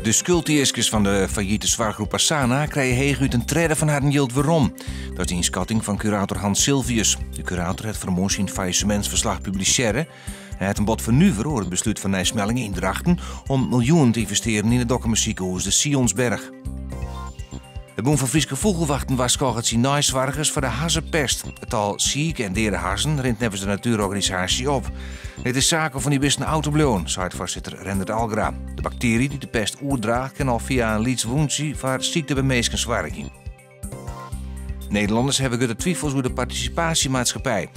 De skuldeaskers fan de fallite soarchgroep Pasana krije heechút in tredde fan harren jild werom. Dat is de ynskatting fan kurator Hans Silvius. De kurator hat fan 'e moarn syn faillissemintsferslach publisearre. Hy hat him bot fernuvere oer it beslút fan Nij Smellinghe yn Drachten om miljoenen te ynvestearjen yn it Dokkumer sikehûs de Sionsberg. It Bûn fan Fryske Fûgelwachten warskôget syn neisoargers foar de hazzepest. It tal sike en deade hazzen rint neffens de natuerorganisaasje op. It is saak om fan dy bisten ôf te bliuwen, seit foarsitter Rendert Algra. De baktearje dy't de pest oerdraacht kin al fia in lyts wûntsje foar sykte by minsken soargje. Nederlanners hawwe grutte twifels oer de partisipaasjemaatskippij.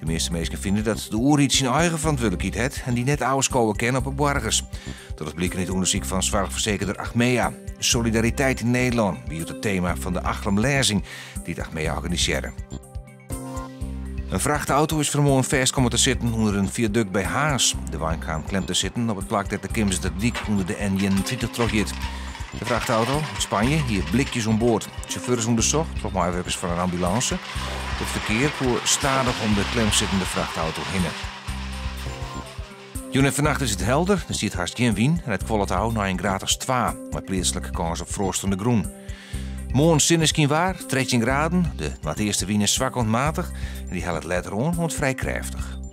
De measte minsken fine dat de oerheid syn eigen ferantwurdlikheid hat en dy net ôfskowe kin op 'e boargers. Dat docht bliken út ûndersyk fan soarchfersekerder Achmea. Solidariteit yn Nederlân wie it tema fan de Achlum-lêzing dy't Achmea organisearre. In frachtauto is fannemoarn fêst komme te sitten ûnder in fiadukt by Harns. De wein kaam klem te sitten op it plak dêr't de Kimswerterdyk ûnder de N31 trochgiet. De frachtauto út Spanje hie blikjes oan board. De sjauffeur is ûndersocht troch meiwurkers fan in ambulânse. It ferkear koe stadich om de klemsittende frachtauto hinne. Jûn en fannacht is it helder, der stiet hast gjin wyn en it kuollet ôf nei in graad as twa, mei pleatslike kâns op froast oan de grûn. Moarn sinneskynwaar, 13 graden, de noardeastewyn is swak oant matich en dy hellet letter oan oant frij krêftich.